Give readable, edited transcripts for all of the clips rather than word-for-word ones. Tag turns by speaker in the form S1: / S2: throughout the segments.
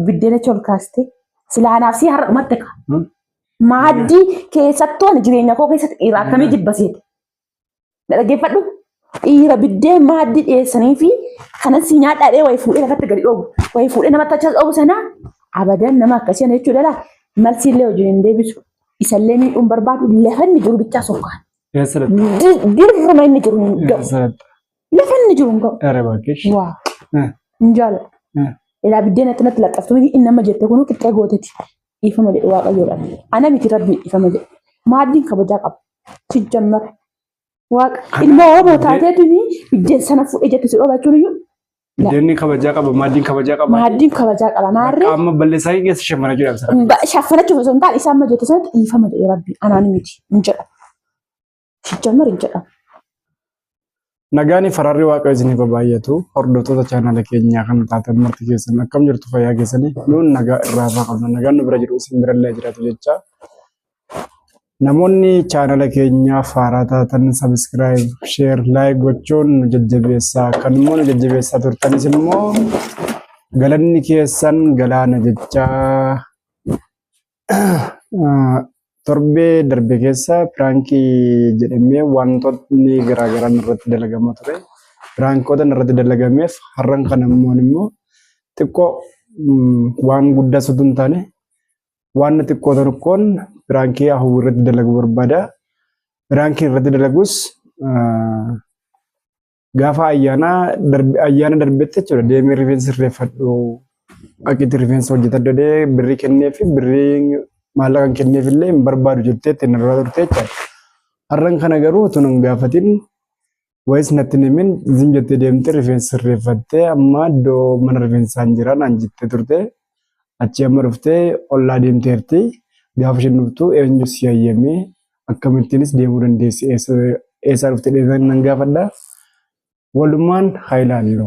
S1: Biddeena achi ol kaastee. Silaa anaaf sii har'a dhumatte kaa. Maaddii keessattuu ani jireenya koo keessatti dhiira akkamii jibba seete. Na dhaggeeffadhu. Dhiira biddeen maaddii dhiyeessanii fi kanan si nyaadhaa dhee wayii fuudhee lafatti gadi dhoobu. Wayii fuudhee namatti achas dhoobu sana abadan nama akkasii ana jechuudha laa. Malsiillee wajjin hin deebisu. Isallee miidhuun barbaadu lafa inni jiru bichaa sokkaan.
S2: Eessa dhaqxa?
S1: Dirruma inni jiru hin ga'u.
S2: Eessa dhaqxa?
S1: Lafa inni jiru hin ga'u.
S2: Ere baakkeesh.
S1: Waa. Hin jaalladhu. Ilaa biddeen atti natti laxxaftu miti inni amma jette kunuu qixxee gooteti. Dhiifama jedhe waaqayyoodhaan. Ana miti rabbiin dhiifama jedhe. Maaddiin kabajaa qaba. Sijjammar. Waaqa ilma Oromoo taateetuni biddeen sana fuudhee jette si dhooba jechuun iyyuu
S2: Biddeenni kabajaa qaba, maaddiin kabajaa qaba.
S1: maaddiin kabajaa qaba. Maarree
S2: Qaama balleessaa kee keessa shammana jedhama sana.
S1: shaffanachuuf osoo hin taane isaan amma jette sanatti dhiifama jedhe rabbiin. Anaan miti hin jedhamu. Sijjammar hin jedhamu.
S2: Nagaan fararri waaqayyo isiniif haa baay'atu. Hordoftoota chaanala keenyaa kan taatan marti keessan akkam jirtu fayyaa keessanii nuun nagaa irraa irraa qabna. Nagaan nu bira jiru isin bira illee jiraatu jecha. Namoonni chaanala keenyaaf haaraa taatan sabiskiraayib, sheer, laayik gochuun nu jajjabeessaa. Kan immoo nu jajjabeessaa turtanis immoo galanni keessan galaana jechaa Torbee darbe keessa piraankii jedhamee wantootni garaagaraa irratti dalagamaa ture. Piraankoota irratti dalagameef har'an kana immoo immoo xiqqoo waan guddaa osoo hin taane waan xiqqoo tokkoon piraankii hawwii irratti dalaguu barbaada. Piraankii irratti dalagus Gaafa ayyaanaa darbe ayyaana darbetti jechuudha deemee rifeensa sirreeffadhu aqitti rifeensa hojjetadhu jedhee birrii kenneefi birrii maallaqa hin kenneef illee hin barbaadu jettee ittiin irraa turte jechaadha. Har'an kana garuu utuu hin gaafatin wayis natti hin himin zim jettee deemtee rifeensa sirreeffattee amma iddoo mana rifeensaa hin jira naan jettee turte. Achii amma dhuftee ollaa deemteerti. Gaafa isheen dhuftu eenyu si hayyamee akkamittiinis deemuu dandeessi eessaa dhufte dheetan nan gaafadha. Walumaan haa ilaallu.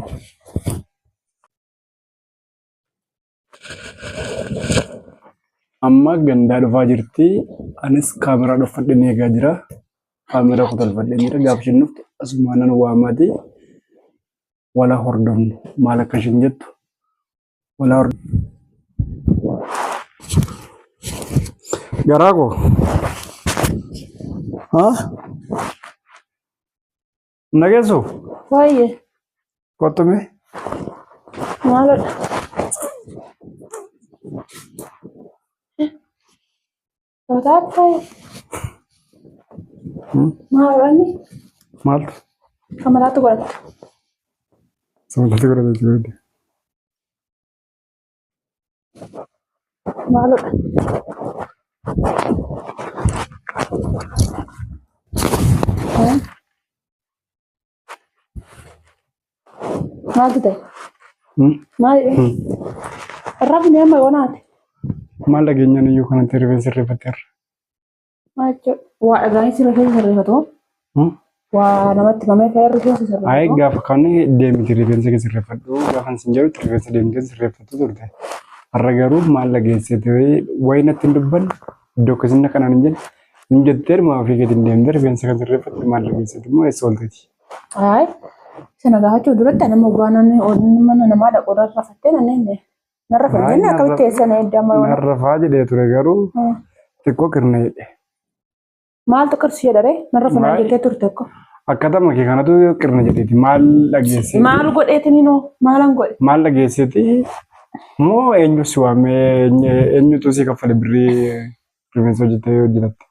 S2: Amma gandaa dhufaa jirti. Anis kaameraa dhofadheen eegaa jira. Kaameraa kutolfadheen jira. Gaafa isheen dhuftu asumaan nan waamaati. Wala hordofnu maal akka isheen jettu Wala Garaa koo. Haa? Nageessu?
S1: Waayee
S2: Kottu mee.
S1: maalodha? Tootaatti maalodha inni?
S2: Maaltu?
S1: Kamaraatti godhatta.
S2: Samataatti godhata jechuudha.
S1: Maalodha? Maaltu ta'e? Maalidha? Rafni amma yoonaati.
S2: Maal dhageenyaan iyyuu kanatti rifeensa sirreeffatteerra.
S1: Maal jechuudha? Waa dhagaanii si rifeensa sirreeffatu. Waa namatti mamee ka'ee rifeensa
S2: Ayi
S1: sirreeffatu.
S2: gaafa kaan deemiti rifeensa kee sirreeffadhu gaafa sin jedhutti rifeensa deemtee sirreeffattu turte. Har'a garuu maal dhageessite wayi natti hin dubbanne iddoo akkasii kanaan hin jenne hin jettee dhuma ofii keetiin deemtee rifeensa kan sirreeffatte maal dhageessite immoo eessa oolteeti.
S1: Ayi sana gaafachuu duratti ani immoo waan mana namaa dhaqu irra rafattee nan enne. Narra
S2: Ayi,
S1: fanneen akkamitti eessa na edda amma yoona.
S2: Narrafaa jedhee ture garuu xiqqoo qirna jedhe.
S1: Maaltu qirsi jedha ree? Narra fannaan
S2: Maal?
S1: jettee turte akka.
S2: Akkatama kee kanatu qirna jedheeti maal dhageesseeti?
S1: Maal godheetini noo? Maalan godhe?
S2: Maal dhageesseeti? Moo eenyu si waamee eenyutu si kaffale birrii rifeensa hojjettee hojjetatte?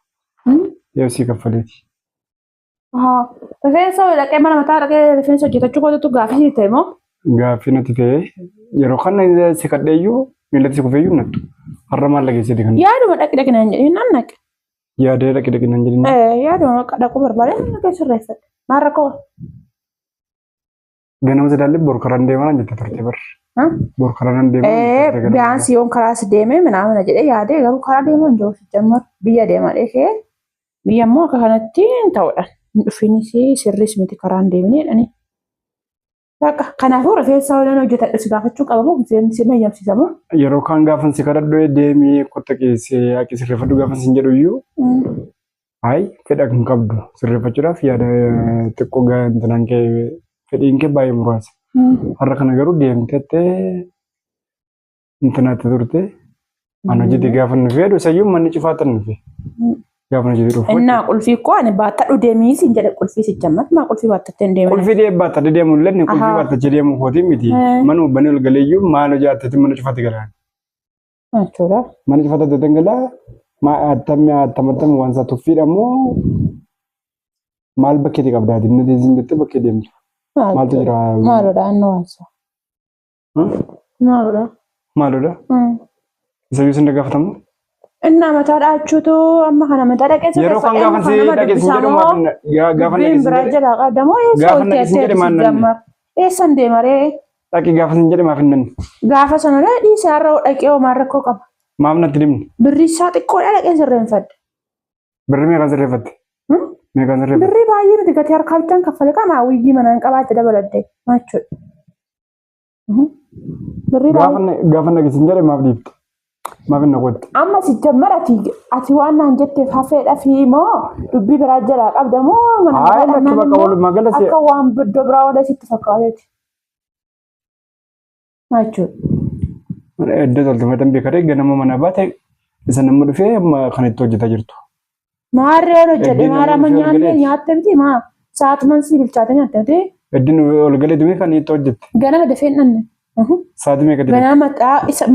S2: Yoo si kaffaleeti.
S1: Haa. Rifeensa dhaqee mana mataa dhaqee rifeensa hojjetachuu kootutu gaaffii sitti ta'e moo?
S2: Gaaffii natti ta'e yeroo kana si kadheeyyuu miilatti si kufeeyyuu nattu. Har'a maal dhageesseeti kan
S1: Yaaduma dhaqi dhaqi naan jedhee nan dhaqe.
S2: yaadee dhaqi dhaqi nan jedhin.
S1: Yaaduma dhaquu barbaade nan dhaqee sirreeffadhe. Maal rakkoo?
S2: Ganama sidaallee bor karaan deemaa naan jette turte bar. Bor karaa nan deemaa naan jette turte ganama.
S1: Biyaansi yoon karaas deemee minaamina jedhee yaadee garuu karaa deemuu hin jiru sijjammar biyya deema dhekee biyya immoo akka kanatti hin ta'udha. Hin dhufinis sirris miti karaan deemnee jedhanii. Bakka kanaafuu rifeensa hoolaan hojjetadhu si gaafachuu qaba moo si nayyamsiisa moo?
S2: Yeroo kaan gaafan si kadhadhu deemii kotta keessee haqi sirreeffadhu gaafan sin jedhu iyyuu Ayi fedha hin qabdu sirreeffachuudhaaf yaada xiqqoo intinaan kee fedhiin kee baay'ee muraasa. Har'a kana garuu deemtettee Intanaatti turte. An hojii gaafa nu fedhu isayyuu manni cufaa tan nufi. Gaafa nu hojii dhufu.
S1: Innaa qulfii koo ani baattadhu deemii siin jedhe qulfii si jammat maa qulfii baattattee hin deemin.
S2: Qulfii dee baattadhe deemu illee qulfii baattachee deemu kootii miti. Manuma banee ol galeeyyuu maal hojii mana cufaatti galaan.
S1: Jechuudha.
S2: Mana cufaatti galaan galaa maa attamii attamattam waan isaa tuffiidha moo maal bakkeetti qabdaa dinna siin jettee bakkee deemtu. Maaltu jira?
S1: Maalodha annu waansa. Maalodha?
S2: Maalodha? Isayyuu sin gaafatamu?
S1: Innaa mataa dhaachuutu amma kana mataa dhaqee
S2: Yeroo kan gaafa si dhageessin jedhu gaafa
S1: Dubbiin biraa jalaa qabda moo eessa
S2: Gaafa
S1: ooltee
S2: dhageessin jedhe maal nanne?
S1: jammar? Eessan deemaree?
S2: Dhaqi gaafa sin jedhe maaf hin nanne?
S1: Gaafa sana dhiisee har'a dhaqee homaa rakkoo qaba.
S2: Maaf natti dimne?
S1: Birri isaa xiqqoodha dhaqee sirreeffadhe.
S2: Birri meeqaan sirreeffatte? Meeqaan sirreeffatte?
S1: Birri baay'ee miti gatii harkaa bichaan kaffale qaba wiyyii manaan qabaatte dabaladde maachuudha. Birri baay'ee.
S2: Gaafa dhageessin jedhe maaf dhiifte? Maaf hin naqotte?
S1: Amma si jammar ati waan naan jetteef hafeedha fi moo dubbii biraa jalaa qabda moo mana
S2: Hayi lakki bakka walumaa gala si
S1: akka waan iddoo biraa oola sitti fakkaateeti. Maachuudha.
S2: Iddoo toltu matan beekate ganama mana baate isa nama dhufee amma kan itti hojjetaa jirtu.
S1: Maarree ol hojjedhe
S2: Eddeen
S1: maara amma
S2: ol
S1: nyaanne
S2: galeeti.
S1: nyaatte miti maa sa'aatuman si bilchaate nyaatte miti
S2: Iddiin ol galee dubee kan itti hojjette.
S1: ganama dafee hin dhanne.
S2: Sa'aatii meeqa dibatte?
S1: Ganama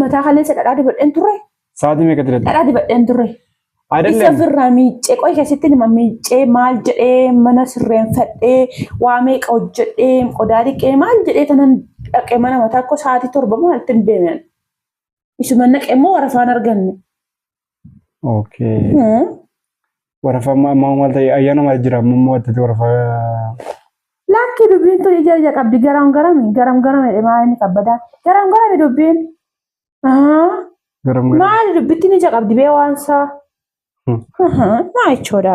S1: mataa kaleessa dhadhaa dibadheen turre
S2: Sa'aatii meeqa dibatte?
S1: dhadhaa dibadheen turre. Isa
S2: Adelleen
S1: ofirraa miiccee qoy keessatti nima miiccee maal jedhee mana sirreenfadhee waa meeqa hojjedhee qodaa dhiqee maal jedhee tanan dhaqee mana mataa koo sa'aatii 7 maaltti hin deemen. Isuma naqee immoo warafaan arganne.
S2: Okay. Warafaa amma maal ta'e ayyaana maal jira amma immoo addatti warafaa.
S1: Lakki dubbiin tun ija ija qabdi garam garami garam garami maal inni qabbadaa garam garami dubbiin.
S2: Garam garami.
S1: Maali dubbittiin ija qabdi bee waan isaa. Maa jechuudha.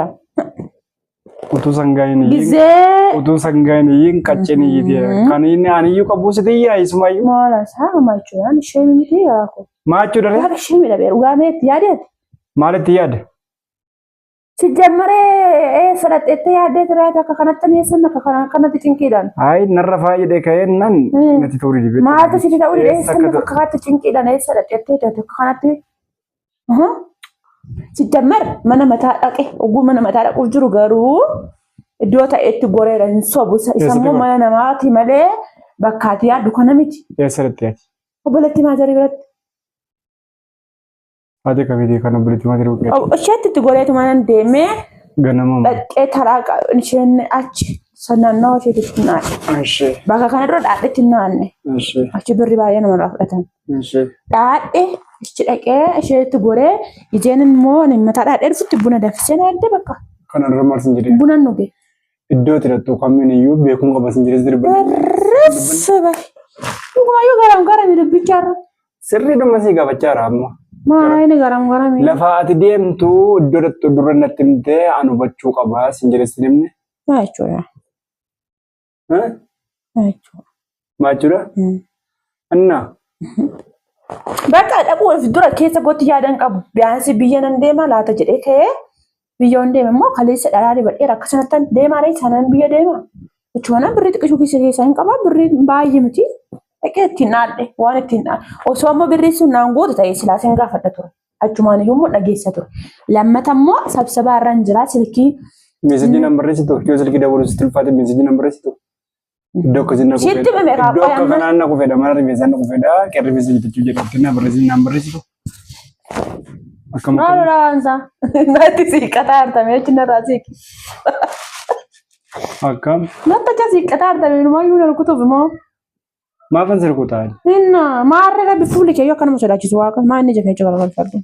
S2: Utuu sangaa hin iyyiin.
S1: Gizee.
S2: Utuu sangaa hin iyyiin qacceen iyyiti. Kan inni ani iyyuu qabu sitti iyyaa isumayyuu.
S1: Maala isaa maa jechuudha. Ishee miti yaako.
S2: Maa jechuudha ree?
S1: Waaqa ishee miidha bee dhugaa meetti yaadeeti.
S2: Maalitti yaada?
S1: Si jammaree fudhateettee yaaddee jiraate akka kanatti neessan akka kanatti cinqiidhaan.
S2: Ayi narra faayidee ka'ee nan natti ta'uu dide.
S1: Maaltu sitti ta'uu dide eessan akka kanatti cinqiidhaan eessa dhaqeettee akka kanatti. Si jammar mana mataa dhaqe oguu mana mataa dhaquuf jiru garuu iddoo ta'etti goreera hin sobu. Isa immoo mana namaati malee bakkaati yaaddu kana miti.
S2: Eessa dhaqxee ati?
S1: Obboleettii maazarii biratti.
S2: Haati kabiitii kan obboleettii maatii buqqee.
S1: Isheetti itti goreetu mana deemee
S2: Ganama.
S1: dhaqee taraa isheen achi naannawaa isheetitti naanne. Bakka kana dura dhaadhetti naanne. Achi birri baay'ee namarraa fudhatan. Dhaadhe achi dhaqee isheetti goree isheen immoo mataa dhaadhee dhufutti buna danfisee naadde bakka.
S2: Kana dura maal sin jedhee?
S1: Buna nuge.
S2: Iddoo itti dhaqxu kamiin iyyuu beekuun qaba sin jedhee sirba.
S1: Barreessa bahe. Dhugumayyuu garam garami dubbicharra.
S2: Sirriidhuma sii gaafachaa jira amma.
S1: Maa inni garam garami.
S2: Lafa ati deemtu iddoo dhaqxu dura natti himtee an hubachuu qaba sin jedhee sin himne.
S1: Maa jechuudha. Maa jechuudha.
S2: Maa jechuudha? Annaa.
S1: Bakka dhaquuf dura keessa gootti yaadan qabu. Biyaansi biyya nan deema laata jedhee ka'ee biyya hin deeme immoo kaleessa dharaa dibadheera akka sanatti deemaa ree sanan biyya deema. Jechuun birrii xiqqishuu keessa keessaa hin qabaa birrii baay'ee miti. Dhaqee ittiin dhaadhe waan ittiin dhaadhe. Osoo ammoo birrii sun naan guutu ta'e silaa sin gaafadha ture. Achumaan iyyuu immoo dhageessa ture. Lammata immoo sabsabaa irra hin jiraa silkii.
S2: Meesajii nan barreessitu yoo silkii dabaluu sitti ulfaate meesajii nan barreessitu. Iddoo akkasii na
S1: Sitti hime
S2: Iddoo akka
S1: qaaqqaa
S2: kanaa na kufedha mana rifeensaa na kufedha qeerri rifeensa bitachuu jedhu na barreessi naan barreessitu. Akkam
S1: Maal raawwansa? Natti siiqqataa artame jechuun narraa siiqi.
S2: Akkam
S1: Natti acha siiqqataa artame inumaayyuu na rukutuuf immoo.
S2: Maafan sirku ta'an?
S1: Inna maarree rabbi fuulli kee yoo akka nama sodaachisu waaqa maa inni jafee garagalfadhu.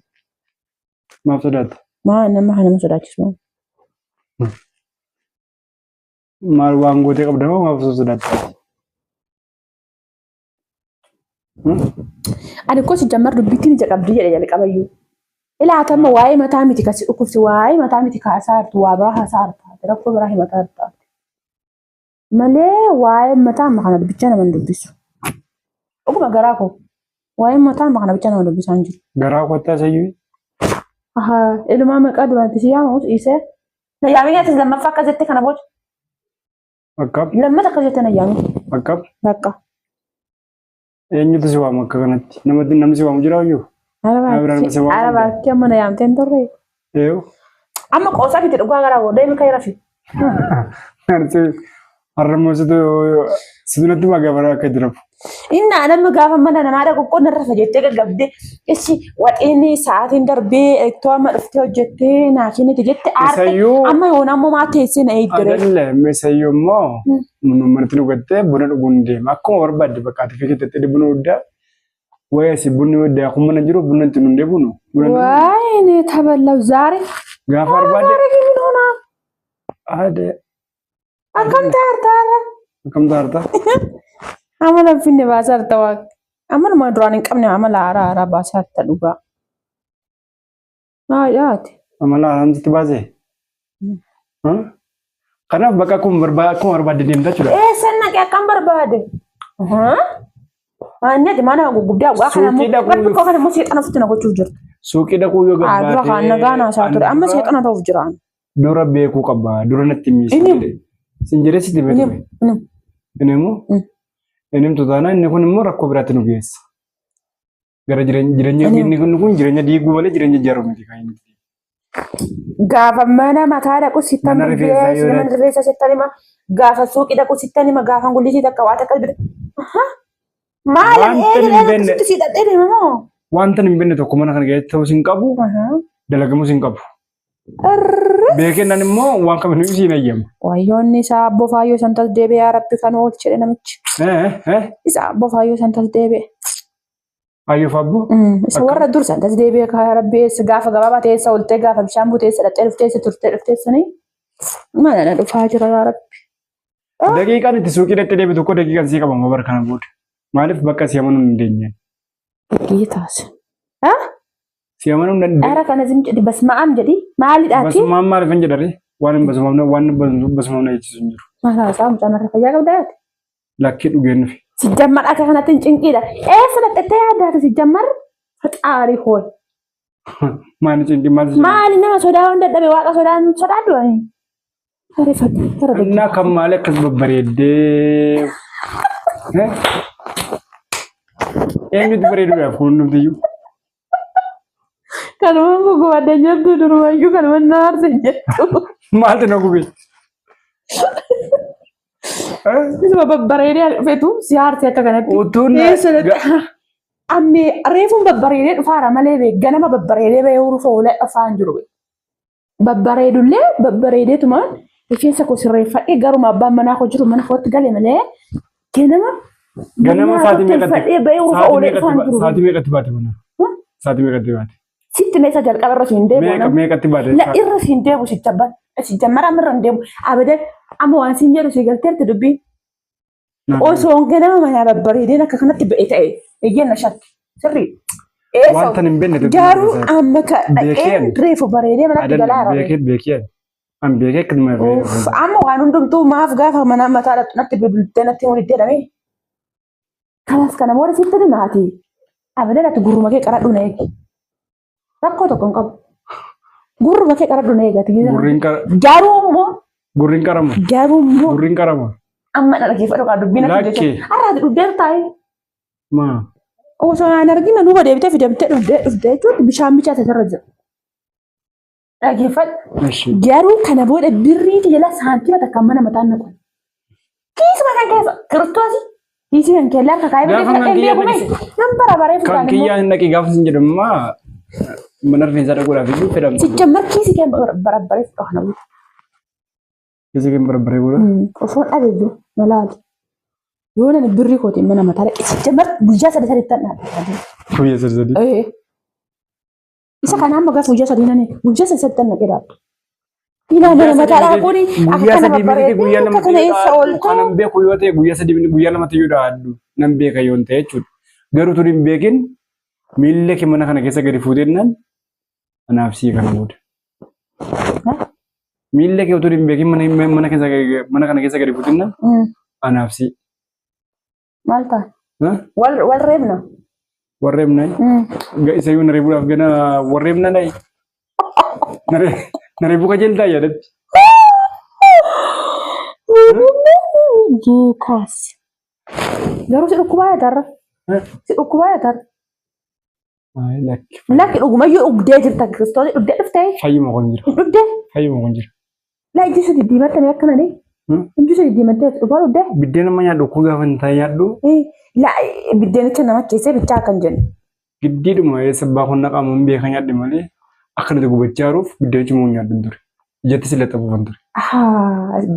S2: Maaf sodaatta?
S1: Maa nama kan nama sodaachisu.
S2: Maal waan gootee qabda moo maaf sodaatta?
S1: Ani koo si jammar dubbittiin ija qabdi jedhe jalqabayyuu. Ilaatamma waa'ee mataa miti kasi dhukkubsi waa'ee mataa miti kaasaa jirtu waa biraa haasaa jirta rakkoo biraa himataa jirta. Malee waa'ee mataa amma kana dubbicha nama hin dubbisu. Dhuguma garaa koo waa'ee mataa amma kana bicha nama dubbisaa hin jiru.
S2: Garaa kottaa sayyuu.
S1: Ahaa ilumaa maqaa duraatti si yaamamus dhiisee. Na yaamee nyaata lammaffaa akkas jettee kana booda.
S2: Akkam
S1: Lammata akkas jettee na yaamee.
S2: Akkam.
S1: Bakka.
S2: Eenyutu si waama akka kanatti? Namatti namni si waamu jira iyyuu? Nama biraan si waamu.
S1: Ara baakki amma na yaamtee hin turre.
S2: Eeyu.
S1: Amma qoosaa fite dhugaa garaa godhee deemi ka'ee rafi.
S2: Har'a immoo situ situ natti magaafaraa akka itti rafu.
S1: Inni namni gaafa mana namaa dhaqu qonna rafa jettee gaggabdee ishi waxiin sa'aatiin darbee ittoo amma dhuftee hojjettee naa kennite jette aarte
S2: Isayyuu
S1: amma yoona ammoo maa teessee na eegdere.
S2: Adalle isayyuu immoo manatti nu gattee buna dhuguun deema. Akkuma barbaadde bakka ati fiigee buna guddaa wayii asii bunni daakuu mana jiru buna itti nun deebunu. Buna nun
S1: ወይኔ ተበላው ዛሬ
S2: gaafa barbaadde
S1: ዛሬ ግን ምን ሆና
S2: ade
S1: akkam taartaara
S2: akkam taarta.
S1: amala finne baasaarta waaq amaluma duraan hin qabne amala haaraa haaraa baasaarta dhugaa yaate
S2: Amala haaraamsitti baasee. Kanaaf bakka akkuma barbaadde deemta jechuudha.
S1: Eessan naqee akkam barbaade Annati mana gugubdaa dhugaa kana
S2: Suuqii
S1: immoo
S2: dhaquu
S1: rabbi koo kana immoo seexana ofitti na gochuuf jirtu.
S2: Suuqii dhaquu yoo
S1: Dura kaan nagaa naasaa ture amma seexana ta'uuf jiraan.
S2: Dura beekuu qaba. Dura natti miisi.
S1: Inni-
S2: Sin jedhee sitti
S1: Inni
S2: beekame.
S1: inni
S2: Inni immoo
S1: Mm.
S2: inni himtu taanaan inni kun immoo rakkoo biraatti nu geessa. Gara jireenya jireenya
S1: Inni-
S2: inni kun kun jireenya diiguu malee jireenya ijaaruu miti kan inni.
S1: Gaafa mana mataa dhaqu sittan
S2: Mana rifeensaa yoo
S1: mana rifeensaa sittan hima gaafa suuqii dhaqu sittan hima gaafa gullisii takka waa takka bira. Maal
S2: Wanta hin
S1: eegale
S2: beekne-
S1: akkasitti si hidhadhee deema moo?
S2: Wanta hin beekne tokko mana kana keessatti ta'us hin qabu dalagamus hin qabu.
S1: Arre.
S2: Beekennaan immoo waan kamiyyuu siin eeyyama.
S1: Wayyoonni isaa abboo faayyoo san tas deebi'e yaa rabbi kan oolche jedhe namichi.
S2: Eh eh
S1: Isa abboo faayyoo san tas deebi'e.
S2: Ayyoof abboo.
S1: Isa
S2: Akka-
S1: warra dur san tas deebi'e kaa rabbi eessa gaafa gabaabaa ta'e eessa oltee gaafa bishaan buute eessa dhaqxee dhuftee eessa turtee dhuftee sanii mana na dhufaa jira yaa rabbi.
S2: Daqiiqaan itti suuqii dhaqxee deebitu tokko daqiiqaan sii qabama bara kana booda. Maaliif bakka si amanuu hin dandeenye?
S1: Geetaas.
S2: Si amanuu hin dandeenye.
S1: Ara kana zim jedhi basma'am jedhi maalidhaati?
S2: Basumaan maaliif hin jedhare? Waan hin basumamne waan basumamne jechisu hin jiru.
S1: Maal haasaa mucaan irra fayyaa qabdaa yaate?
S2: Lakkii dhugeen dhufe.
S1: Sijjammar akka kanatti hin cinqiidha. Eessa dhaqxee yaaddaate sijjammar faxaarii hooy.
S2: Maali cinqii maali cinqii?
S1: Maali nama sodaa waan dadhabe waaqa sodaan sodaadhu ani. Ariifadhu gara
S2: Innaa kan maali akkas babbareeddee? Eh? Eenyutu bareeduudhaaf kun hundumtiyyuu?
S1: Kanumaan gugubadde jettu durumayyuu kanumaan na aarse jettu.
S2: Maaltu na gube? Eh?
S1: Isuma babbareedee dhufetu si aarse akka kanatti.
S2: Utuun na-
S1: Eessa dhaqxe? Ammee reefuun babbareedee dhufaara malee bee ganama babbareedee bahee hurufa oolee dhufaa hin jiru. Babbareedullee babbareedeetumaan rifeensa koo sirreeffadhee garuma abbaan manaa koo jiru mana kootti gale malee ganama
S2: Ganama
S1: manaa
S2: sa'aatii
S1: koo
S2: meeqatti?
S1: tolfadhee bahee hurufa
S2: Sa'aatii
S1: oolee
S2: meeqatti
S1: dhufaa hin jiru.
S2: sa'aatii meeqatti baate mana? Sa'aatii meeqatti baate?
S1: Sitti meeshaa jalqaba irra siin deebi'u.
S2: Meeqa meeqatti baate?
S1: La irra siin deebi'u si jabban si jammara amma irra hin deebi'u. Abadan amma waan siin jedhu si galteerti dubbii. Osoo ganama manaa babbareedeen akka kanatti ba'e ta'e eeyyeen na shakki. Sirrii. Eessa
S2: Wanta hin beekne tokko
S1: garuu amma ka dhaqeen
S2: Beekeen.
S1: reefu bareedee manatti galaa
S2: Adan
S1: jira.
S2: beekee beekee an beekee akkasuma
S1: Uff, amma waan hundumtuu maaf gaafa mana mataa dhaqxu natti bilbiltee natti himuu diddee dhabee. Kanaaf kana booda sitti himaati. Abadan ati gurruma kee qaradhu na eegi. Rakkoo tokko hin qabu. Gurruma kee qaradhu na eegi ati.
S2: Gurriin qara
S1: Garuu immoo
S2: gurriin qarama
S1: garuu immoo
S2: gurriin qarama
S1: amma na dhaggeeffadhu kaa dubbiin ati
S2: Lakkee.
S1: jechuudha. Har'a ati dhugdeerta taa'ee.
S2: maa
S1: Osoo aan argina duuba deebitee fidamtee dhugdee dhugdee jechuun bishaan bichaate irra jira. Dhaggeeffadhu.
S2: Eshi.
S1: Garuu kana booda birrii jala saantima takka mana mataan naqu. Kiisuma kan keessa kiristoos kiisii kan keellaa harka kaa'ee
S2: Gaafa
S1: birrii
S2: kan
S1: fudhadhee
S2: kiyyaa
S1: beeku mee nan bara baree
S2: Kan
S1: fudhaan immoo.
S2: kiyyaa hin dhaqi gaafa sin jedhu immoo mana rifeensaa dhaquudhaaf iyyuu fedhan qabu.
S1: Sijjammar kiisii kee bara baree fudhaa kana booda.
S2: Kiisii kee bara baree booda.
S1: Osoon dhabe iyyuu na laali. Yoo nani birrii kootiin mana mataa dhaqe sijjammar guyyaa sadi saditti tan dhaabbatanii.
S2: Guyyaa sadi sadi.
S1: Isa kana amma gaafa guyyaa sadii nani guyyaa sadi saditti tan dhaqee dhaabdu. Ilaa mana mataa dhaquun akka
S2: Guyyaa
S1: kana
S2: sadii miti guyyaa
S1: babbareedee
S2: lama
S1: akka kana eessa ooltee.
S2: kanan beeku yoo ta'e guyyaa sadii miti guyyaa lamatti iyyuu dhaaddu nan beeka yoo ta'e jechuudha. Garuu tun hin beekin miilla kee mana kana keessa gadi fuutennaan anaaf sii kana booda. Miilla kee utuu hin beekin mana mana keessa mana kana keessa gadi fuutennaan anaaf sii.
S1: Maal ta'a? Wal wal reebna.
S2: Warreebna isa iyyuu na reebuudhaaf gana warreebna nayi. Na reebuu qajeeltaa yaadatti.
S1: Geetaas. Garuu si dhukkubaa yaadaarra. Si dhukkubaa yaata.
S2: Ay lakki.
S1: Lakki dhugumayyuu dhugdee jirta Kiristoos dhugdee dhuftee.
S2: Fayyuma kun jira.
S1: Hin dhugdee.
S2: Fayyuma kun jira.
S1: Laa ijji si diddiimatte mee akka malee. Ijji si diddiimattee dhugaa dhugdee.
S2: Biddeen amma nyaadhu koo gaafa hin taane nyaadhu.
S1: Laa biddeenicha nama keessee bichaa akkan jennu.
S2: Giddiidhuma eessa abbaa kun naqamu hin beekan nyaadhe malee akka nuti gubachaa jiruuf biddeenichi immoo nyaadhu hin ture. Ijatti si laxafuuf ture.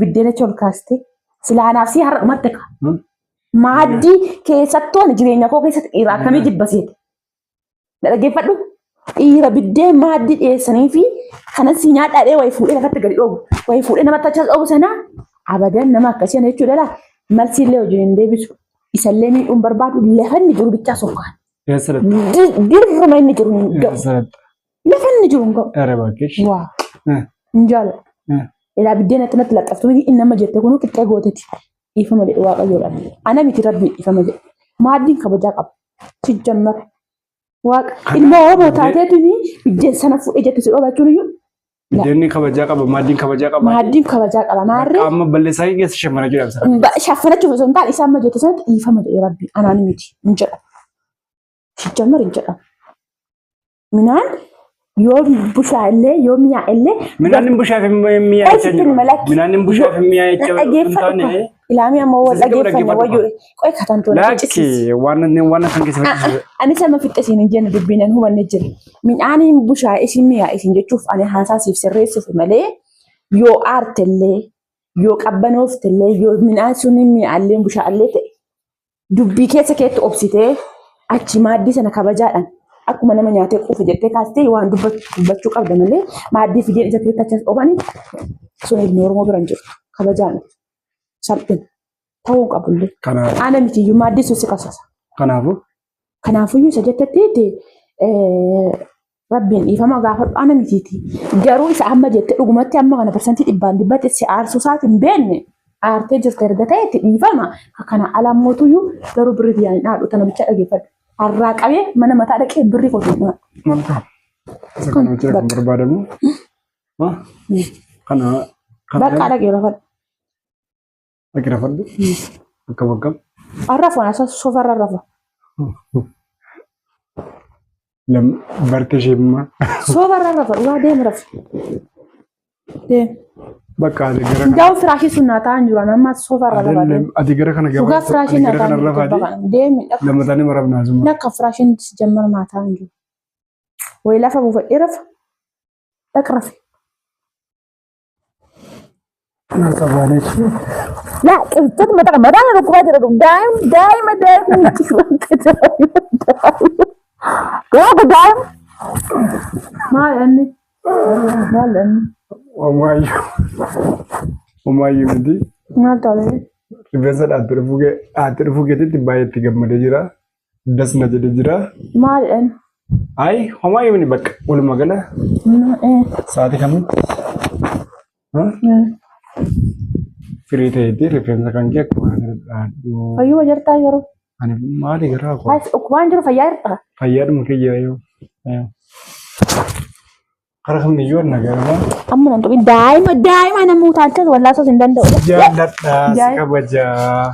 S1: Biddeenicha ol kaastee silaa anaaf si har'a dhumatte ka. Maaddii keessattuu ani jireenya koo keessatti dhiira akkamii jibba seete. Na dhaggeeffadhu. Dhiira biddeen maaddii dhiyeessanii fi kanan si nyaadhaa dhee wayii fuudhee lafatti gadi dhoobu. Wayii fuudhee namatti achas dhoobu sana abadan nama akkasii ana jechuudha laa. Malsiillee wajjin hin deebisu. Isallee miidhuun barbaadu lafa inni jiru bichaa sokkaan.
S2: Eessa latta?
S1: Dirruma inni jiru hin ga'u.
S2: Eessa latta?
S1: Lafa inni jiru hin ga'u.
S2: Ere baakkeesh.
S1: Waa. Hin jaalladhu. Ilaa biddeen atti natti laxxaftu miti inni amma jette kunuu qixxee gooteti. Dhiifama jedhe waaqayyoodhaan. Ana miti rabbiin dhiifama jedhe. Maaddiin kabajaa qaba. Sijjammar. Waaqa ilma Oromoo taateetuni biddeen sana fuudhee jette si dhoobachuun iyyuu
S2: Biddeenni kabajaa qaba, maaddiin kabajaa qaba.
S1: maaddiin kabajaa qaba. Maarree
S2: Qaama balleessaa kee keessa shammana jedhama sana.
S1: Shaffanachuuf osoo hin taane isaan amma jette sanatti dhiifama jedhe rabbiin anaan miti hin jedhamu. Sijjammar hin jedhamu. Minaan yoo bushaa illee yoo mi'aa illee
S2: Midhaan hin bushaa fi mi'aa
S1: Qoy
S2: jechaa
S1: sitti
S2: jiru.
S1: hima lakki.
S2: Midhaan hin bushaa fi mi'aa jechaa hin
S1: Dhaggeeffadhu
S2: taane.
S1: Ilaamii amma wal
S2: Isa gaba
S1: dhaggeeffanne
S2: dhaggeeffadhu
S1: wayyuu qoy katantoon
S2: Lakki waan waan kan keessa fakkisiisa.
S1: Ani sama fixxe siin hin jenne dubbiin an hubanne jira. Midhaan hin bushaa isin mi'aa isin jechuuf ani haasaa siif sirreessuuf malee yoo aartellee yoo qabbanooftellee yoo midhaan sun mi'aallee bushaallee ta'e dubbii keessa keetti obsitee achi maaddii sana kabajaadhaan akkuma nama nyaatee quufe jettee kaastee waan dubbachuu qabda malee maaddii fideen isa keetti achas dhoobani sun ilmi Oromoo bira hin jirtu kabajaan salphina ta'uu hin qabullee.
S2: Kanaaf
S1: Ana mitiyyuu maaddii sun si kasasa.
S2: kanaafuu
S1: Kanaafuyyuu isa jettetti rabbiin dhiifama gaafadhu ana mitiiti. Garuu isa amma jette dhugumatti amma kana parsantii dhibbaan dhibbatti si aarsuu isaati hin beekne aartee jirta erga ta'etti dhiifama. Kana ala mootuyyuu garuu birri biyyaan hin dhaadhu tana bicha dhageeffadhu. Har'aa qabee mana mataa dhaqee birri kootu hin dhaadhu.
S2: Maal ta'a? Isa kana bicha kan barbaadamu. Kana
S1: Bakka dhaqee rafadhu.
S2: Dhaqi rafadhu. Akkam akkam.
S1: Arrafu ana sofarra rafa.
S2: Lam barte ishee immoo.
S1: Sofarra rafa dhugaa deem rafi. Deem.
S2: Bakka ati gara kana.
S1: Daa'u firaashii sun naa ta'an jiru amma sofarra rafa deem.
S2: Ati gara kana
S1: Dhugaa
S2: gabaa.
S1: firaashii
S2: Ati
S1: naa
S2: gara
S1: ta'an
S2: kana
S1: jiru
S2: rafaati.
S1: bakka deemi.
S2: Lammataan ima rafnaa suma.
S1: Lakka firaashiin jammar naa ta'an jiru. Wayi lafa buufadhee rafa. Dhaq rafi. La qirxoota mataa mataa na dhukkubaa jira daa'im daa'ima daa'ima daa'ima daa'ima maal inni maal inni
S2: Homaayyuu. Homaayyuu miti.
S1: maal taate
S2: Rifeensa dhaattee dhufuu keetitti baay'ee itti gammadee jira. Das na jedhe jira.
S1: Maal jedhan?
S2: Ayi homaa himni bakka walumaa gala sa'aatii kamitti firii ta'etti rifeensa kan kee akkuma kana dhaadhu.
S1: Fayyuma jirtaa yeroo?
S2: Ani maali garaa koo?
S1: Hayi dhukkubaan jiru fayyaa jirta?
S2: Fayyaadhuma kiyya yoo. Karaa kamiyyuu anna garuu.
S1: Amma nan tuqin daa'ima daa'ima nama utaalchas wallaasos hin danda'u.
S2: Jaalladha si kabajaa.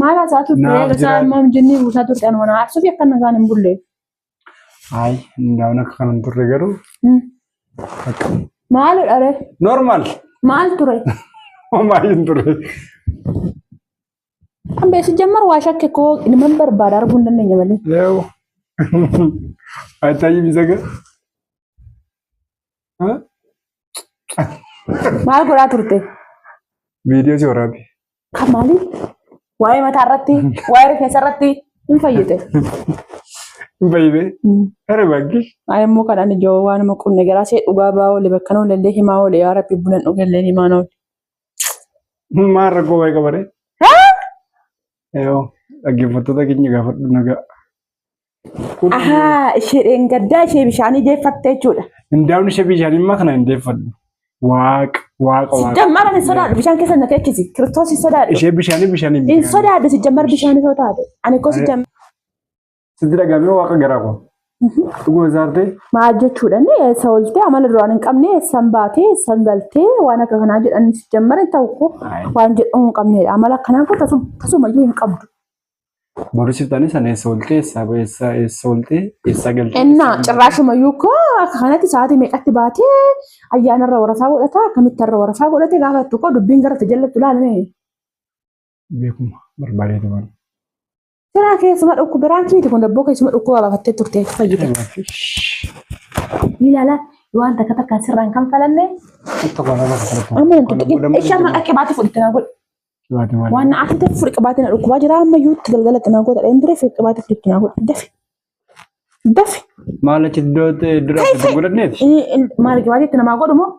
S1: Maal haasaa turte
S2: Naaf
S1: eega isaa
S2: jiraadhu.
S1: immoo jinni buusaa turte anuma na aarsuuf akka inni isaan hin bulle.
S2: Ayi ndaa'uun akka kanan turre garuu. Akka
S1: Maal dha
S2: normal.
S1: Maal ture?
S2: Homaa hin turre.
S1: Kan beeksi jammar waa shakke koo ilman barbaada arguu hin dandeenya malee.
S2: Yoo. Ayitaayyi misaga.
S1: Maal godhaa turte?
S2: Viidiyoo si waraabe.
S1: Kan maali? Waa'ee mataa irratti, waa'ee rifeensa irratti hin fayyite.
S2: Hin fayyite? Hara baakki.
S1: Ay immoo kan ani ijoo waan nama qunne garaa see dhugaa ba'aa oole bakka na oolellee himaa oole yaa rabbi bunan dhugellee himaa na oole.
S2: Maal rakkoo waa'ee qabare? Yoo dhaggeeffattoota keenya gaafadhu nagaa.
S1: Ahaa ishee dheengaddaa ishee bishaanii deeffatte jechuudha.
S2: Indaa'uun ishee bishaanii immoo kana hin deeffadhu. Waaqa waaqa waaqa.
S1: Sijjammar ani sodaadhu bishaan keessa na teechisi. Kiristoos hin sodaadhu.
S2: Ishee bishaanii bishaanii
S1: Hin sodaadhu sijjammar bishaanii soo taate. Ani koo sijjammar.
S2: Sitti dhagahamee waaqa garaa koo. Dhuguma isaartee
S1: Maal jechuudha inni eessa ooltee amala duraan hin qabne eessan baatee eessan galtee waan akka kanaa jedhan sijjammar hin ta'u koo waan jedhamu hin qabnedha. Amala akkanaa koo tasumayyuu hin qabdu.
S2: Boru siftanii sana eessa ooltee eessa eessa eessa ooltee eessa galtee.
S1: Innaa cirraashumayyuu koo akka kanatti sa'aatii meeqatti baatee ayyaanarra warafaa godhata akkamitti irra warafaa godhate gaafa tokko dubbiin gara itti jallattu ilaalame.
S2: Beekuma barbaadeetu waan.
S1: Siraa keessuma dhukku biraan kiiti kun dabboo keessuma dhukkuba baafattee turte fayyite. Ilaala waan takka takka sirraan kan falanne amma nan tuttuqin ishee amma dhaqee baatee fudhatte naa godhe. Waan na aartite fudhi qabaatee na dhukkubaa jira amma iyyuu itti galgala itti naa goota dheen ture fudhi qabaatee fudhi itti naa godhe dafi. Dafi.
S2: Maal achi iddoo dura godhanneeti?
S1: Maal qabaatee itti namaa godhu moo?